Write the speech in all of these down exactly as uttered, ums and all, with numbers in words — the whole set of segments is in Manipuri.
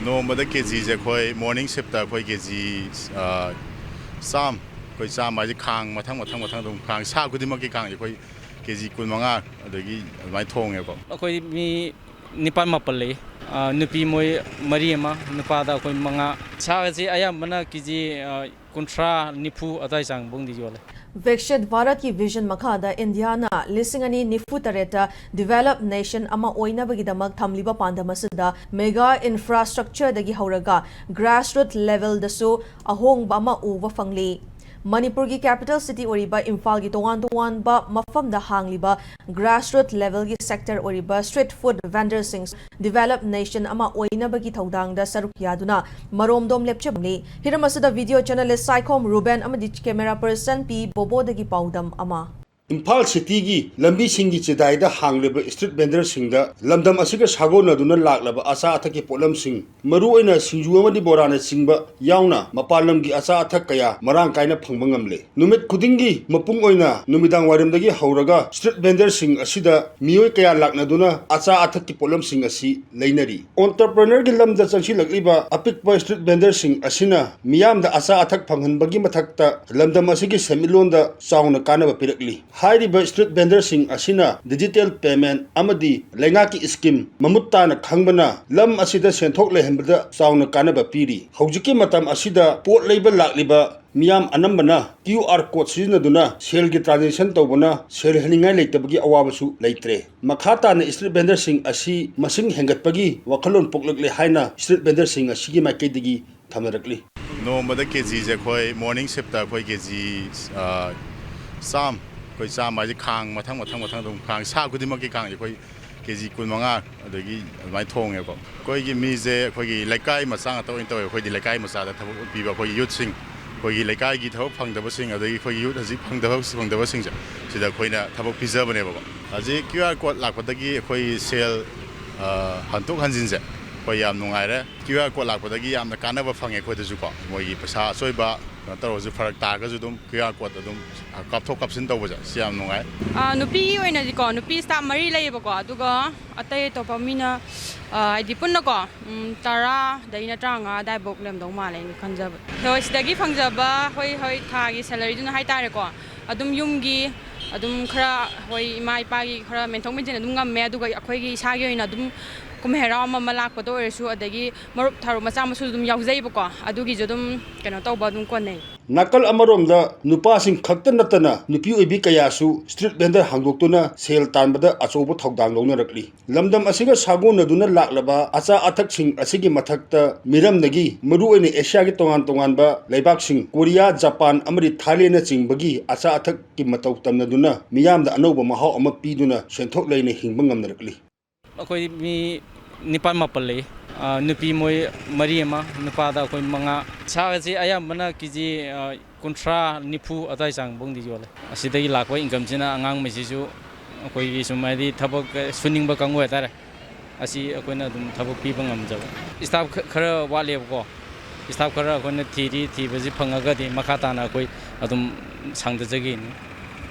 ꯅꯣꯡꯃꯗ ꯀꯦ ꯖꯤꯁꯦ ꯑꯩꯈꯣꯏ ꯃꯣꯔꯅꯤꯡ ꯁꯤꯞꯇ ꯑꯩꯈꯣꯏ ꯀꯦ ꯖꯤ ꯆꯥꯝ ꯑꯩꯈꯣꯏ ꯆꯥꯝꯃ ꯍꯥꯏꯁꯦ ꯈꯥꯡ ꯃꯊꯪ ꯃꯊꯪ ꯃꯊꯪ ꯑꯗꯨꯝ ꯈꯥꯡ ꯁꯥ ꯈꯨꯗꯤꯡꯃꯛꯀꯤ ꯈꯥꯡꯁꯦ ꯑꯩꯈꯣꯏ ꯀꯦ ꯖꯤ ꯀꯨꯟ ꯃꯉꯥ ꯑꯗꯒꯤ ꯑꯗꯨꯃꯥꯏꯅ ꯊꯣꯡꯉꯦꯕꯀꯣ꯫ ꯑꯩꯈꯣꯏ ꯃꯤ ꯅꯤꯄꯥꯜ ꯃꯥꯄꯜ ꯂꯩ꯫ ꯑ, ꯅꯨꯄꯤ ꯃꯣꯏ ꯃꯔꯤ ꯑꯃ, ꯅꯨꯄꯥꯗ ꯑꯩꯈꯣꯏ ꯃꯉꯥ꯫ ꯁꯥꯒꯁꯤ ꯑꯌꯥꯝꯕꯅ ꯀꯦ ꯖꯤ, ꯑ, ꯀꯨꯟꯊ꯭ꯔꯥ, ꯅꯤꯐꯨ ꯑꯗꯨꯋꯥꯏ ꯆꯥꯡꯐꯥꯎꯗꯤ ꯌꯣꯜꯂꯦ꯫ ꯚꯤꯛꯁꯤꯠ ꯚꯥꯔꯠꯀꯤ ꯚꯤꯖꯟ ꯃꯈꯥꯗ ꯏꯟꯗꯤꯌꯥꯅ ꯂꯤꯁꯤꯡ ꯑꯅꯤ ꯅꯤꯐꯨ ꯇꯔꯦꯠꯇ ꯗꯤꯚꯦꯂꯞ ꯅꯦꯁꯟ ꯑꯃ ꯑꯣꯏꯅꯕꯒꯤꯗꯃꯛ ꯊꯝꯂꯤꯕ ꯄꯥꯟꯗꯝ ꯑꯁꯤꯗ ꯃꯦꯒꯥ ꯏꯟꯐ꯭ꯔꯥꯁ꯭ꯇ꯭ꯔꯛꯆꯔꯗꯒꯤ ꯍꯧꯔꯒ ꯒ꯭ꯔꯥꯁꯔꯨꯠ ꯂꯦꯚꯦꯜꯗꯁꯨ ꯑꯍꯣꯡꯕ ꯑꯃ ꯎꯕ ꯐꯪꯂꯤ꯫ ꯃꯅꯤꯄꯨꯔꯒꯤ ꯀꯦꯄꯤꯇꯦꯜ ꯁꯤꯇꯤ ꯑꯣꯏꯔꯤꯕ ꯏꯝꯐꯥꯜꯒꯤ ꯇꯣꯉꯥꯟ ꯇꯣꯉꯥꯟꯕ ꯃꯐꯝꯗ ꯍꯥꯡꯂꯤꯕ ꯒ꯭ꯔꯥꯁꯔꯨꯠ ꯂꯦꯚꯦꯜꯒꯤ ꯁꯦꯛꯇꯔ ꯑꯣꯏꯔꯤꯕ ꯁ꯭ꯇ꯭ꯔꯤꯠ ꯐꯨꯗ ꯚꯦꯟꯗꯔꯁꯤꯡ ꯗꯤꯚꯦꯂꯞ ꯅꯦꯁꯟ ꯑꯃ ꯑꯣꯏꯅꯕꯒꯤ ꯊꯧꯗꯥꯡꯗ ꯁꯔꯨꯛ ꯌꯥꯗꯨꯅ ꯃꯔꯣꯝꯗꯣꯝ ꯂꯦꯞꯆꯕꯅꯤ꯫ ꯍꯤꯔꯝ ꯑꯁꯤꯗ ꯚꯤꯗꯤꯑꯣ ꯖꯔꯅꯦꯂꯤꯁ ꯁꯥꯏꯈꯣꯝ ꯔꯨꯕꯦꯟ ꯑꯃꯗꯤ ꯀꯦꯃꯦꯔꯥ ꯄꯔꯁꯟ ꯄꯤ ꯕꯣꯕꯣꯗꯒꯤ ꯄꯥꯎꯗꯝ ꯑꯃ꯫ ꯏꯝꯐꯥꯜ ꯁꯤꯇꯤꯒꯤ ꯂꯝꯕꯤꯁꯤꯡꯒꯤ ꯆꯤꯗꯥꯏꯗ ꯍꯥꯡꯂꯤꯕ ꯁ꯭ꯇ꯭ꯔꯤꯠ ꯚꯦꯟꯗꯔꯁꯤꯡꯗ ꯂꯝꯗꯝ ꯑꯁꯤꯒ ꯁꯥꯒꯣꯟꯅꯗꯨꯅ ꯂꯥꯛꯂꯕ ꯑꯆꯥ ꯑꯊꯛꯀꯤ ꯄꯣꯠꯂꯝꯁꯤꯡ, ꯃꯔꯨꯑꯣꯏꯅ ꯁꯤꯡꯖꯨ ꯑꯃꯗꯤ ꯕꯣꯔꯥꯅꯆꯤꯡꯕ ꯌꯥꯎꯅ ꯃꯄꯥꯟ ꯂꯝꯒꯤ ꯑꯆꯥ ꯑꯊꯛ ꯀꯌꯥ ꯃꯔꯥꯡ ꯀꯥꯏꯅ ꯐꯪꯕ ꯉꯝꯂꯦ꯫ ꯅꯨꯃꯤꯠ ꯈꯨꯗꯤꯡꯒꯤ ꯃꯄꯨꯡ ꯑꯣꯏꯅ ꯅꯨꯃꯤꯗꯥꯡ ꯋꯥꯏꯔꯝꯗꯒꯤ ꯍꯧꯔꯒ ꯁ꯭ꯇ꯭ꯔꯤꯠ ꯚꯦꯟꯗꯔꯁꯤꯡ ꯑꯁꯤꯗ ꯃꯤꯑꯣꯏ ꯀꯌꯥ ꯂꯥꯛꯅꯗꯨꯅ ꯑꯆꯥ ꯑꯊꯛꯀꯤ ꯄꯣꯠꯂꯝꯁꯤꯡ ꯑꯁꯤ ꯂꯩꯅꯔꯤ꯫ ꯑꯣꯟꯇꯔꯄ꯭ꯔꯦꯅꯔꯒꯤ ꯂꯝꯗ ꯆꯪꯁꯤꯜꯂꯛꯂꯤꯕ ꯑꯄꯤꯛꯄ ꯁ꯭ꯇ꯭ꯔꯤꯠ ꯚꯦꯟꯗꯔꯁꯤꯡ ꯑꯁꯤꯅ ꯃꯤꯌꯥꯝꯗ ꯑꯆꯥ ꯑꯊꯛ ꯐꯪꯍꯟꯕꯒꯤ ꯃꯊꯛꯇ ꯂꯝꯗꯝ ꯑꯁꯤꯒꯤ ꯁꯦꯟꯃꯤꯠꯂꯣꯟꯗ ꯆꯥꯎꯅ ꯀꯥꯟꯅꯕ ꯄꯤꯔꯛꯂꯤ꯫ ꯍꯥꯏꯔꯤꯕ ꯁ꯭ꯇ꯭ꯔꯤꯠ ꯚꯦꯟꯗꯔꯁꯤꯡ ꯑꯁꯤꯅ ꯗꯤꯖꯤꯇꯦꯜ ꯄꯦꯃꯦꯟꯠ ꯑꯃꯗꯤ ꯂꯩꯉꯥꯛꯀꯤ ꯁ꯭ꯀꯤꯝ ꯃꯃꯨꯠ ꯇꯥꯅ ꯈꯪꯕꯅ ꯂꯝ ꯑꯁꯤꯗ ꯁꯦꯟꯊꯣꯛ ꯂꯩꯍꯟꯕꯗ ꯆꯥꯎꯅ ꯀꯥꯟꯅꯕ ꯄꯤꯔꯤ꯫ ꯍꯧꯖꯤꯛꯀꯤ ꯃꯇꯝ ꯑꯁꯤꯗ ꯄꯣꯠ ꯂꯩꯕ ꯂꯥꯛꯂꯤꯕ ꯃꯤꯌꯥꯝ ꯑꯅꯝꯕꯅ ꯀ꯭ꯌꯨ ꯑꯥꯔ ꯀꯣꯗ ꯁꯤꯖꯤꯟꯅꯗꯨꯅ ꯁꯦꯜꯒꯤ ꯇ꯭ꯔꯥꯟꯖꯦꯛꯁꯟ ꯇꯧꯕꯅ ꯁꯦꯜ ꯍꯟꯅꯤꯡꯉꯥꯏ ꯂꯩꯇꯕꯒꯤ ꯑꯋꯥꯕꯁꯨ ꯂꯩꯇ꯭ꯔꯦ꯫ ꯃꯈꯥ ꯇꯥꯅ ꯁ꯭ꯇ꯭ꯔꯤꯠ ꯚꯦꯟꯗꯔꯁꯤꯡ ꯑꯁꯤ ꯃꯁꯤꯡ ꯍꯦꯟꯒꯠꯄꯒꯤ ꯋꯥꯈꯜꯂꯣꯟ ꯄꯣꯛꯂꯛꯂꯦ ꯍꯥꯏꯅ ꯁ꯭ꯇ꯭ꯔꯤꯠ ꯚꯦꯟꯗꯔꯁꯤꯡ ꯑꯁꯤꯒꯤ ꯃꯥꯏꯀꯩꯗꯒꯤ ꯊꯝꯅꯔꯛꯂꯤ꯫ ꯅꯣꯡꯃꯗ ꯀꯦ ꯖꯤꯁꯦ ꯑꯩꯈꯣꯏ ꯃꯣꯔꯅꯤꯡ ꯁꯤꯞꯇ ꯑꯩꯈꯣꯏ ꯀꯦ ꯖꯤ, ꯑ, ꯆꯥꯝ, ꯑꯩꯈꯣꯏ ꯆꯥꯝꯃ ꯍꯥꯏꯁꯦ ꯈꯥꯡ ꯃꯊꯪ ꯃꯊꯪ ꯃꯊꯪ ꯑꯗꯨꯝ ꯈꯥꯡ ꯁꯥ ꯈꯨꯗꯤꯡꯃꯛꯀꯤ ꯈꯥꯡꯁꯦ ꯑꯩꯈꯣꯏ ꯀꯦ ꯖꯤ ꯀꯨꯟ ꯃꯉꯥ ꯑꯗꯒꯤ ꯑꯗꯨꯃꯥꯏꯅ ꯊꯣꯡꯉꯦꯕꯀꯣ꯫ ꯑꯩꯈꯣꯏꯒꯤ ꯃꯤꯁꯦ ꯑꯩꯈꯣꯏꯒꯤ ꯂꯩꯀꯥꯏ ꯃꯆꯥ ꯉꯥꯛꯇ ꯑꯣꯏꯅ ꯇꯧꯋꯦ꯫ ꯑꯩꯈꯣꯏꯗꯤ ꯂꯩꯀꯥꯏ ꯃꯆꯥꯗ ꯊꯕꯛ ꯄꯤꯕ ꯑꯩꯈꯣꯏꯒꯤ ꯌꯨꯠꯁꯤꯡ, ꯑꯩꯈꯣꯏꯒꯤ ꯂꯩꯀꯥꯏꯒꯤ ꯊꯕꯛ ꯐꯪꯗꯕꯁꯤꯡ, ꯑꯗꯒꯤ ꯑꯩꯈꯣꯏꯒꯤ ꯌꯨꯠ ꯍꯧꯖꯤꯛ ꯐꯪꯗꯕ, ꯐꯪꯗꯕꯁꯤꯡꯁꯦ ꯁꯤꯗ ꯑꯩꯈꯣꯏꯅ ꯊꯕꯛ ꯄꯤꯖꯕꯅꯦꯕꯀꯣ꯫ ꯍꯧꯖꯤꯛ ꯀ꯭ꯌꯨ ꯑꯥꯔ ꯀꯣꯗ ꯂꯥꯛꯄꯗꯒꯤ ꯑꯩꯈꯣꯏ ꯁꯦꯜ, ꯑ, ꯍꯟꯗꯣꯛ ꯍꯟꯖꯤꯟꯁꯦ ꯑꯩꯈꯣꯏ ꯌꯥꯝ ꯅꯨꯡꯉꯥꯏꯔꯦ꯫ ꯀ꯭ꯌꯨ ꯑꯥꯔ ꯀꯣꯗ ꯂꯥꯛꯄꯗꯒꯤ ꯌꯥꯝꯅ ꯀꯥꯟꯅꯕ ꯐꯪꯉꯦ ꯑꯩꯈꯣꯏꯗꯁꯨꯀꯣ꯫ ꯃꯣꯏꯒꯤ ꯄꯩꯁꯥ ꯑꯆꯣꯏꯕ ꯀꯩꯅꯣ ꯇꯧꯔꯁꯨ, ꯐꯔꯛ ꯇꯥꯔꯒꯁꯨ ꯑꯗꯨꯝ QR code ꯑꯗꯨꯝ ꯀꯥꯞꯊꯣꯛ ꯀꯥꯞꯁꯤꯟ ꯇꯧꯕꯁꯦ, ꯁꯤ ꯌꯥꯝ ꯅꯨꯡꯉꯥꯏ꯫ ꯑꯥ, ꯅꯨꯄꯤꯒꯤ ꯑꯣꯏꯅꯗꯤꯀꯣ, ꯅꯨꯄꯤ staff ꯃꯔꯤ ꯂꯩꯌꯦꯕꯀꯣ, ꯑꯗꯨꯒ ꯑꯇꯩ ꯑꯇꯣꯞꯄ ꯃꯤꯅ, ꯑꯥ, ꯍꯥꯏꯗꯤ ꯄꯨꯟꯅꯀꯣ, ꯎꯝ, ꯇꯔꯥꯗꯩꯅ ꯇꯔꯥꯃꯉꯥ ꯑꯗꯥꯏꯐꯥꯎ ꯂꯩꯔꯝꯗꯧ ꯃꯥꯜꯂꯦ ꯑꯩꯅ ꯈꯟꯖꯕ꯫ ꯍꯣꯏ, ꯁꯤꯗꯒꯤ ꯐꯪꯖꯕ, ꯍꯣꯏ, ꯍꯣꯏ, ꯊꯥꯒꯤ salaryꯗꯨꯅ ꯍꯥꯏꯇꯥꯔꯦꯀꯣ, ꯑꯗꯨꯝ ꯌꯨꯝꯒꯤ ꯑꯗꯨꯝ ꯈꯔ, ꯍꯣꯏ, ꯏꯃꯥ ꯏꯄꯥꯒꯤ ꯈꯔ ꯃꯦꯟꯊꯣꯛ ꯃꯦꯟꯁꯤꯟ ꯑꯗꯨꯝ ꯉꯝꯃꯦ, ꯑꯗꯨꯒ ꯑꯩꯈꯣꯏꯒꯤ ꯏꯁꯥꯒꯤ ꯑꯣꯏꯅ ꯑꯗꯨꯝ ꯀꯨꯝꯍꯩ ꯍꯔꯥꯎ ꯑꯃ ꯑꯃ ꯂꯥꯛꯄꯗ ꯑꯣꯏꯔꯁꯨ, ꯑꯗꯒꯤ ꯃꯔꯨꯞ ꯊꯔꯨꯞ ꯃꯆꯥ ꯃꯁꯨ ꯑꯗꯨꯝ ꯌꯥꯎꯖꯩꯕꯀꯣ, ꯑꯗꯨꯒꯤꯁꯨ ꯑꯗꯨꯝ ꯀꯩꯅꯣ ꯇꯧꯕ ꯑꯗꯨꯝ ꯀꯣꯟꯅꯩ꯫ ꯅꯥꯀꯜ ꯑꯃꯔꯣꯝꯗ ꯅꯨꯄꯥꯁꯤꯡ ꯈꯛꯇ ꯅꯠꯇꯅ ꯅꯨꯄꯤ ꯑꯣꯏꯕꯤ ꯀꯌꯥꯁꯨ street vendor ꯍꯥꯡꯗꯣꯛꯇꯨꯅ ꯁꯦꯜ ꯇꯥꯟꯕꯗ ꯑꯆꯧꯕ ꯊꯧꯗꯥꯡ ꯂꯧꯅꯔꯛꯂꯤ꯫ ꯂꯝꯗꯝ ꯑꯁꯤꯒ ꯁꯥꯒꯣꯟꯅꯗꯨꯅ ꯂꯥꯛꯂꯕ ꯑꯆꯥ ꯑꯊꯛꯁꯤꯡ ꯑꯁꯤꯒꯤ ꯃꯊꯛꯇ ꯃꯤꯔꯝꯗꯒꯤ, ꯃꯔꯨꯑꯣꯏꯅ ꯑꯦꯁꯤꯌꯥꯒꯤ ꯇꯣꯉꯥꯟ ꯇꯣꯉꯥꯟꯕ ꯂꯩꯕꯥꯛꯁꯤꯡ, ꯀꯣꯔꯤꯌꯥ, ꯖꯄꯥꯟ ꯑꯃꯗꯤ ꯊꯥꯏꯂꯦꯟꯅꯆꯤꯡꯕꯒꯤ ꯑꯆꯥ ꯑꯊꯛꯀꯤ ꯃꯇꯧ ꯇꯝꯅꯗꯨꯅ ꯃꯤꯌꯥꯝꯗ ꯑꯅꯧꯕ ꯃꯍꯥꯎ ꯑꯃ ꯄꯤꯗꯨꯅ ꯁꯦꯟꯊꯣꯛ ꯂꯩꯅ ꯍꯤꯡꯕ ꯉꯝꯅꯔꯛꯂꯤ꯫ ꯑꯩꯈꯣꯏ ꯃꯤ ꯅꯤꯄꯥꯜ ꯃꯥꯄꯜ ꯂꯩ꯫ ꯑ, ꯅꯨꯄꯤ ꯃꯣꯏ ꯃꯔꯤ ꯑꯃ, ꯅꯨꯄꯥꯗ ꯑꯩꯈꯣꯏ ꯃꯉꯥ꯫ ꯁꯥꯒꯁꯤ ꯑꯌꯥꯝꯕꯅ ꯀꯦ ꯖꯤ, ꯑ, ꯀꯨꯟꯊ꯭ꯔꯥ, ꯅꯤꯐꯨ ꯑꯗꯨꯋꯥꯏ ꯆꯥꯡꯐꯥꯎꯗꯤ ꯌꯣꯜꯂꯦ꯫ ꯑꯁꯤꯗꯒꯤ ꯂꯥꯛꯄ incomeꯁꯤꯅ ꯑꯉꯥꯡꯉꯩꯁꯤꯁꯨ ꯑꯩꯈꯣꯏꯒꯤ ꯁꯨꯝ ꯍꯥꯏꯗꯤ ꯊꯕꯛ ꯁꯨꯅꯤꯡꯕ ꯀꯥꯡꯕꯨ ꯍꯥꯏꯇꯥꯔꯦ, ꯑꯁꯤ ꯑꯩꯈꯣꯏꯅ ꯑꯗꯨꯝ ꯊꯕꯛ ꯄꯤꯕ ꯉꯝꯖꯕ꯫ Staff ꯈ-, ꯈꯔ ꯋꯥꯠꯂꯦꯕꯀꯣ꯫ Staff ꯈꯔ ꯑꯩꯈꯣꯏꯅ ꯊꯤꯔꯤ, ꯊꯤꯕꯁꯤ ꯐꯪꯉꯒꯗꯤ ꯃꯈꯥ ꯇꯥꯅ ꯑꯩꯈꯣꯏ ꯑꯗꯨꯝ ꯁꯥꯡꯊꯖꯒꯦꯅ,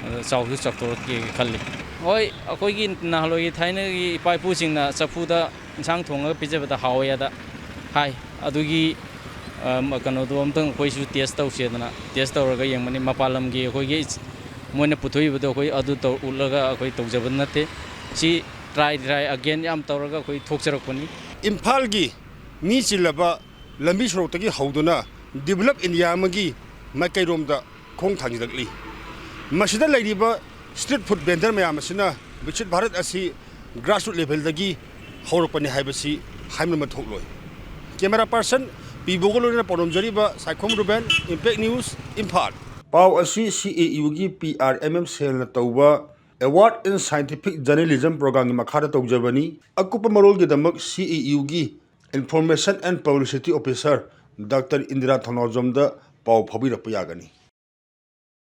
ꯑꯗ ꯆꯥꯎꯁꯨ ꯆꯥꯎꯊꯣꯔꯛꯀꯦ ꯈꯜꯂꯤ꯫ ꯍꯣꯏ, ꯑꯩꯈꯣꯏꯒꯤ ꯅꯍꯥꯟꯋꯥꯏꯒꯤ ꯊꯥꯏꯅꯒꯤ ꯏꯄꯥ ꯏꯄꯨꯁꯤꯡꯅ ꯆꯐꯨꯗ ꯏꯟꯁꯥꯡ ꯊꯣꯡꯉꯒ ꯄꯤꯖꯕꯗ ꯍꯥꯎꯋꯦ ꯑꯗ ꯍꯥꯏ꯫ ꯑꯗꯨꯒꯤ, ꯑ, ꯀꯩꯅꯣꯗꯣ ꯑꯝꯇꯪ ꯑꯩꯈꯣꯏꯁꯨ test ꯇꯧꯁꯦꯗꯅ test ꯇꯧꯔꯒ ꯌꯦꯡꯕꯅꯤ꯫ ꯃꯄꯥꯟ ꯂꯝꯒꯤ ꯑꯩꯈꯣꯏꯒꯤ ꯃꯣꯏꯅ ꯄꯨꯊꯣꯛꯏꯕꯗꯣ ꯑꯩꯈꯣꯏ ꯑꯗꯨ ꯇꯧ-, ꯎꯠꯂꯒ ꯑꯩꯈꯣꯏ ꯇꯧꯖꯕ ꯅꯠꯇꯦ꯫ ꯁꯤ try, try again ꯌꯥꯝ ꯇꯧꯔꯒ ꯑꯩꯈꯣꯏ ꯊꯣꯛꯆꯔꯛꯄꯅꯤ꯫ ꯏꯝꯐꯥꯜꯒꯤ ꯃꯤ ꯆꯤꯜꯂꯕ ꯂꯝꯕꯤ ꯁꯣꯔꯣꯛꯇꯒꯤ ꯍꯧꯗꯨꯅ develop India ꯑꯃꯒꯤ ꯃꯥꯏꯀꯩꯔꯣꯝꯗ ꯈꯣꯡ ꯊꯥꯡꯖꯤꯜꯂꯛꯂꯤ꯫ ꯃꯁꯤꯗ ꯂꯩꯔꯤꯕ street food vendor ꯃꯌꯥꯝ ꯑꯁꯤꯅ Viksit Bharat ꯑꯁꯤ grassroot levelꯗꯒꯤ ꯍꯧꯔꯛꯄꯅꯤ ꯍꯥꯏꯕꯁꯤ ꯍꯥꯏꯃꯟꯕ ꯊꯣꯛꯂꯣꯏ꯫ Camera person ꯄꯤꯕꯣꯒ ꯂꯣꯏꯅꯅ ꯄꯥꯎꯗꯝꯖꯔꯤꯕ ꯁꯥꯏꯈꯣꯝ ꯔꯨꯕꯦꯟ, Impact News, ꯏꯝꯐꯥꯜ꯫ ꯄꯥꯎ ꯑꯁꯤ C A U ꯒꯤ P R M M cellꯅ ꯇꯧꯕ Award in Scientific Journalism programꯒꯤ ꯃꯈꯥꯗ ꯇꯧꯖꯕꯅꯤ꯫ ꯑꯀꯨꯞꯄ ꯃꯔꯣꯜꯒꯤꯗꯃꯛ C A U ꯒꯤ Information and Publicity Officer Doctor Indira ꯊꯧꯅꯥꯎꯖꯝꯗ ꯄꯥꯎ ꯐꯥꯎꯕꯤꯔꯛꯄ ꯌꯥꯒꯅꯤ꯫